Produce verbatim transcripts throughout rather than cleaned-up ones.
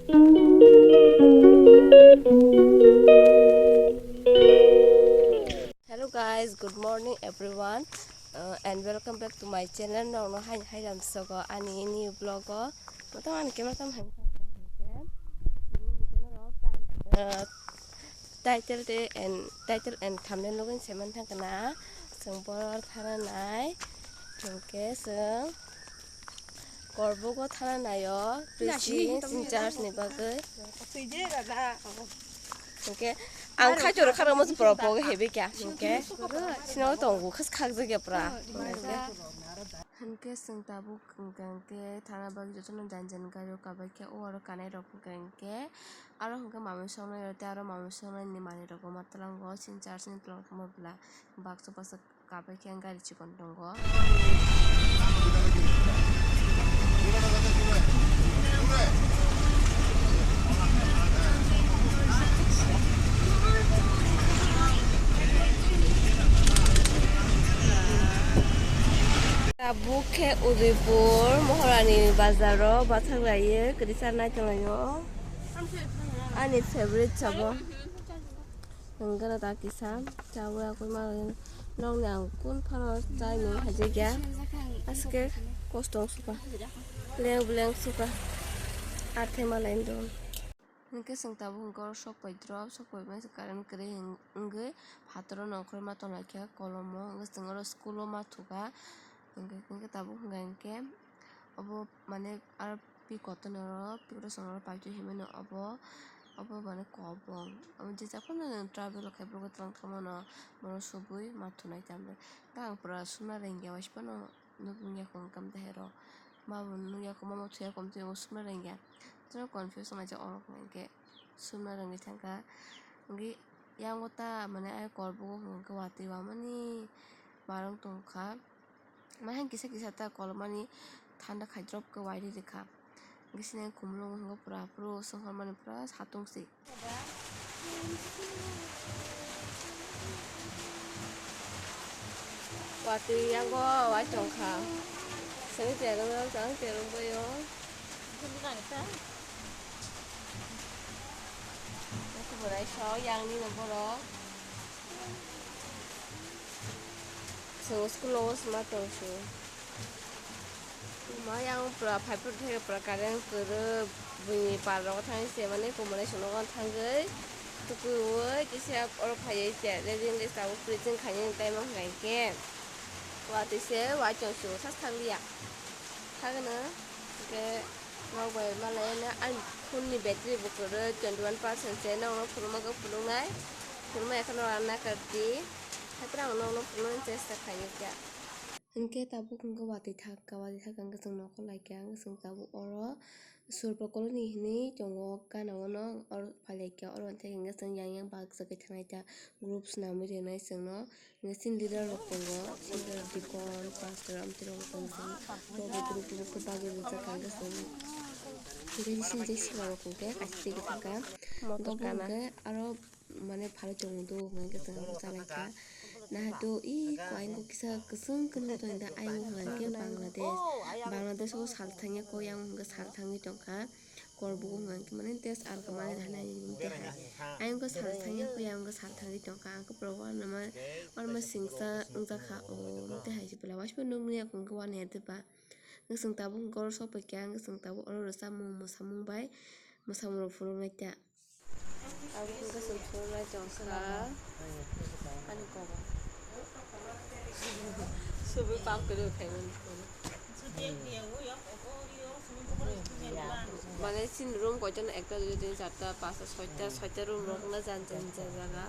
Hello guys, good morning everyone, uh, and welcome back to my channel. Nokno hai hai ram sogo ani new vlog o. Motom ani camera tam hai. Uh, title te and title and thumbnail logo se man thang kana. Song bor thana nai. Hingke song Korbugo thana naio, preaching, church ni bagwi. Hingke ang khaito rw kha rw mo se borok bo heavy kya. Hingke sino tongo khas khak jagya pura. Hingke song tabuk hingke thana bagwi jotono jan jan gari o kabai khe o aro kanai rok hingke aro hingke mamui songnai rok tei aro mamui songnai ni manwi rok bo ma twlango chini church ni twlang tongma bwla baksa baksa. Kabai khe ang gari chikon tongo. Tabuk khe Udaipur Mohorani bazaro bathang raiye kwrwi cha nai tonglaio. Ani favorite chabo. Hwnkhe no ta kisa chawi akwi ma nokni ang kun phano chai nung hajikya. Aske kosto wng suka. Leng beleng suka. Athe malai don. Hwnkhe chwng tabuk hwnkhe oro sok pai drop, sok pai masa current kwrwi hwng-, wngwi phataro nongkhorma tonglaikha kolomo. Hwnkhe chwng oro school o ma thuka. Hwnkhe, hwnkhe tabuk hwnkha hinkhe obo mane aro pi kotor ni oro pi kotor song oro paithago hinmano obo, obo mane kobong. Omo jesa phano travel khai borok twlang kha mano, bono subui ma thunai tamni. Ang pura sumna rengya waisa phano nukya kho wngkha tamni hai rok. Ma bo nukya kho, ma bo thuya kho, omo twi omo sumna rengya. Joto confuse wnglaijak oro hwnkha hinkhe sumna rengwi thangkha. Hwnkhe yango ta mane ai Korbugo hwnkha hinkhe watwi wamani barong tongkha. Mahang kisa kisa ta kolomani thanda khai drop khe wairi rikha. Hwnkhe sini khumulungo hwnkhe pura phuru swnghormani pura satung se. Watwi yango wai tongkha. Sini cherung rok chang cherung boyo. Borai sok yang nino borok. Chwng school o sma tong se. Ma yang pura phai phuru thai pura current kwrwi buini par rogo thang se mani kumonai song nogo thangwi tukui oi kisa oro phaiwi se reading list abo preaching khainani time o hwnkha hinkhe watwi se wai chong se sas thang liya thangno hinkhe. Nok bai malai ani phone ni battery bo kwrwi twenty one percent se, nokno phunukma khe phunuknai, phunukma ekheno rana karti, haiphano ang nokno phunuknani chesta khainai kha. Hinkhe tabuk hinkhe watwi thak kha, watwi thak kha hinkhe chwng nokhor lai kha, hinkhe chwng tabuk oro Surba colony hinwi tongo, gana o no oro phai lai kha, oro hinkhe chwng yang yang baksa khe thangnai ta. Group swnamwi rwnai chwngno. Hwnkhe chini leader rok tongo, leader, deacon, pastor, amtwi rok tongo. Bo bo group group khe bagwi rijak kha hwnkhe chwng. Hwnkhe chini je sima rok hwnkhe kaisa tigi thangkha. Motor bo kana. Hwnkhe aro mane phalwi tongo do hwnkhe chwng abo chalaikha. Nahato i ko ayang kisa kwchwng khe nukjaknai da ayang hwnkhe Bangladesh. Bangladesh o sal thangya ko yang hwnkhe sal thangwi tongkha. Korbugo hwnka hwnkhe mane test alka mane rwnai tei hai. Ayang khe sal thangya, khe ayang khe sal thangwi tongkha. Ang khe borok uanama, uanama singsa wngjakha o tei hai se bwla waisa nukya hwnkhe uanai tei ba. Hwnkhe chwng tabuk hwnkhe oro sok paikha, hwnkhe chwng tabuk oro rwchapmung mwsamung bai mwsamung rok phunuknai ta. Tabuk hwnkhe chwng phunuknai tongkha ani kobo. Subui pam kwrwi khaimani phone. Mane chini room koiteno ekta, duita, tinta, charta, pasta, soita, soita room rok wngna jan jan jan jaga.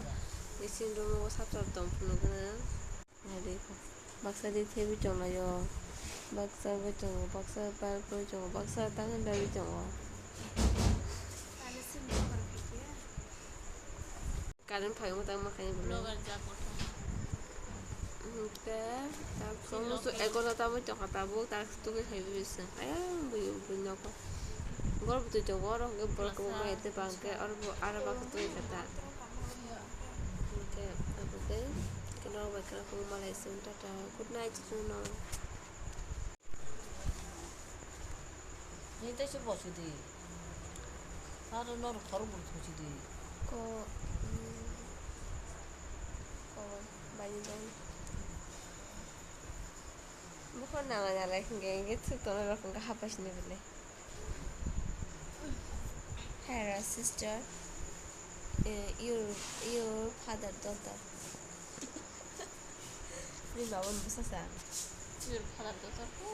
Chini room o sap sap tong phunukgwno. Baksa di thebwi tonglaio, baksa wngwi tongo, baksa barwi tongo, baksa tangwi bagwi tongo. Current phaio tangma khaini bwlwi. Hwnkhe tabuk musu egaroh ta wngwi tongkha tabuk ta tugwi phaiwi se. Ayang bui bui nogo. Borok bwtwi tongo oro hwnkhe borok kwbangma ya tei bangkhe oro bo aro baksa tugwi kha ta. Hwnkhe abo khe khe norok bai kheno kwbangma lai se tata good night chwngno. Ni tei se bosu di. Aro norok khorok bo thuchi di. Ko, mm, ko, bai dong. Bukhon nang nang lai hingke hingke thuk tono rok hingke hapasini bole. Hello sister, eh, your, your father daughter. Ni babu ni bwsa sa. Your father daughter ko.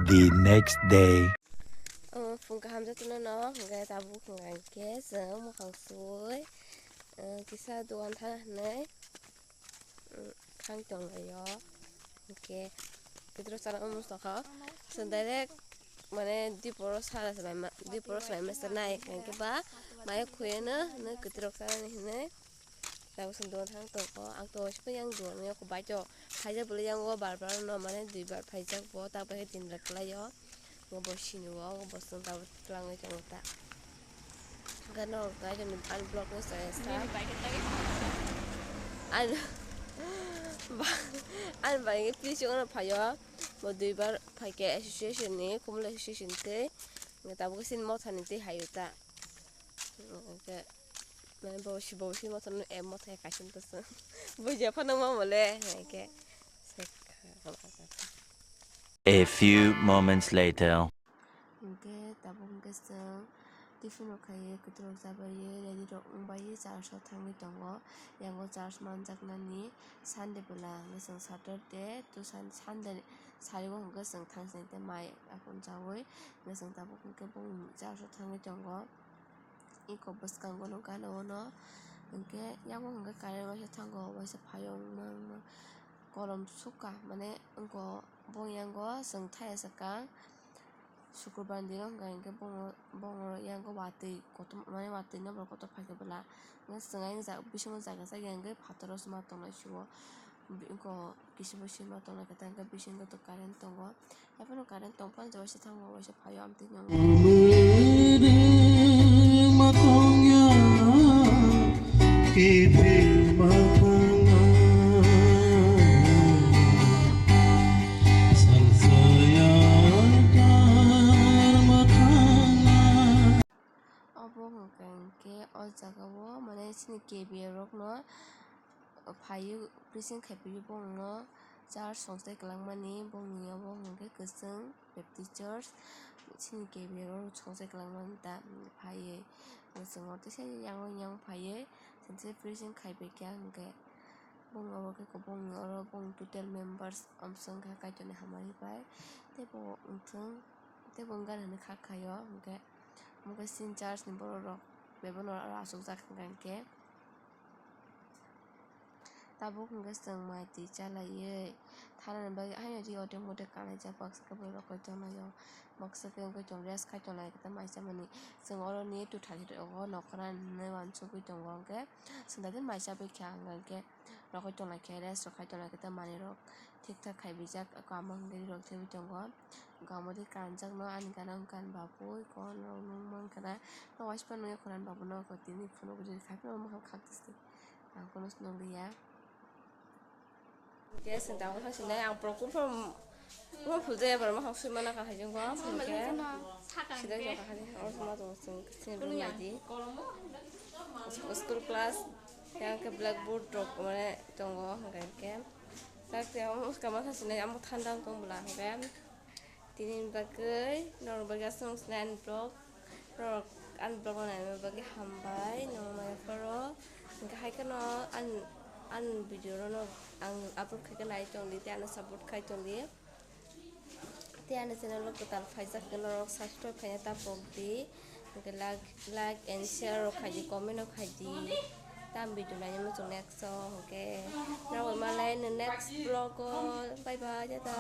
The next day. Oh, phung kaham jotono no, hingke tabuk hingke hingke chwng mukhang sui, eh, kisa dogan thana hinui. Thang tonglaio. Hingke kotoro chana omo saka. Chwng direct mane diporo sara se maima, diporo se maima se nai hingke ba maya khuye no, no kotoro chana hinui. Tabuk chwng dogan thang tongo. Ang to sipha yang dogan yang kho bai to phaijak bwlai yang o bar bar no mane dui bar phaijak bo ta bai tin rak lai o. Ngo bo sini o, ngo bo sung tabuk twlangwi tongo ta. Gano gaironi unblock no saya sa. Ani, ba, ani bai nge please ono phaio. Bo duibar phaikhe association ni, Kumla association tei. Nge tabuk sin mothani tei hayo ta. Nge mane bo si, bo si mothani, eh, motha kaisa motha sa. Bo je phano mo mole, nge. A few moments later. Hingke tabuk hingke chwng tiffin rok khaiwi kwtwirok chabaiwi ready rok wngbai church o thangwi tongo. Yango church manjaknani Sunday bwla hingke chwng Saturday to Sun-, Sunday sari o hingke chwng thangsinai tei mai aphuru chaui hingke chwng tabuk hingke bumung church o thangwi tongo. Eko bwskango no gana o no hingke yango hingke current waisa thango waisa phaio wngma wngma kolom sukha mane wngkha. Bong yango chwng thaya sakang. Sukurbar ni dino hwnkha hinkhe bono, bono yango watwi kotor, mane watwi nobar kotor phaikhe bwla. Hwnkhe chwng ayang ja-, bisingo jaga jaga hinkhe phataro se ma tongnai sio. Bi-, wngkha kisa bisingo ma tongnai khe ta hwnkhe bisingo to current tongo. Haiphano current tongphano je waisa thango, waisa phaio amtwi nw. Obo hwnkha hinkhe o jaga o mane chini K B A rokno phaiwi preaching khai phaiwi bongno church songchai kwlangmani bongni obo hwnkhe kwchwng Baptist church chini K B A rok songchai kwlangmani ta phaiwi kwchwng o teisa yang yang phaiwi sensei preaching khai phaikha hwnkhe bongni obo khe bongni oro bong total members omsong kha Kaitorni hamari bai tei bo wngthwng tei bo wngkha hinwi kha khaio hwnkhe omo khe chini church ni borok rok bebak no oro achukjak hwnkha hinkhe. Tabuk hwnkhe chwng mai twi chalaiwi thanani bagwi haino ri ote mote kanaijak baksa khe borok rokbai tonglaio. Baksa khe wngkhe chwng rest khai tonglai khe mai chamani. Chwng oroni twthai rok o nokhoran hinwi uansugwi tongo hwnkhe chwng dati mai chabwi kha hwnkhe rokoi tonglai khe rest rok khai tonglai khe manwi rok thik thak khai bijak kamo hwnkhe ri rok thebwi tongo. Gamodi kanjakno ani gana wngkha ani bapui, kono rok nung mankha na, no waispa nungya khorang babu no tini phunuk ri khai phano mwkhang khak tisi ang kono se nung liya. Gas ni tabuk thang sinai ang pro kuphur mo phul jaya bar mwkhang sui mana kha hai jong ko phul ke sida jong kha hai or ma to sing sing rung lai di school class yang ke blackboard rok mane tongo hwnkhe ke tak te amo kama thang sinai amo thanda tong bwla hwnkhe. Tini bagwi norok bagwi aswk sinai ani vlog, norok ani vlog no naina bagwi hambai, norok maya pharo hwnkhe hai kheno ani, ani video rok no ang upload khai khe nai tongdi tei ano support khai tongdi tei ani channel o kwtal phaijak khe norok subscribe khaina ta pokdi. Hwnkhe like, like and share rok khaidi, comment rok khaidi. Tam video naina muchung next o hwnkhe nogwi manlai next vlog o. Bye bye, tata.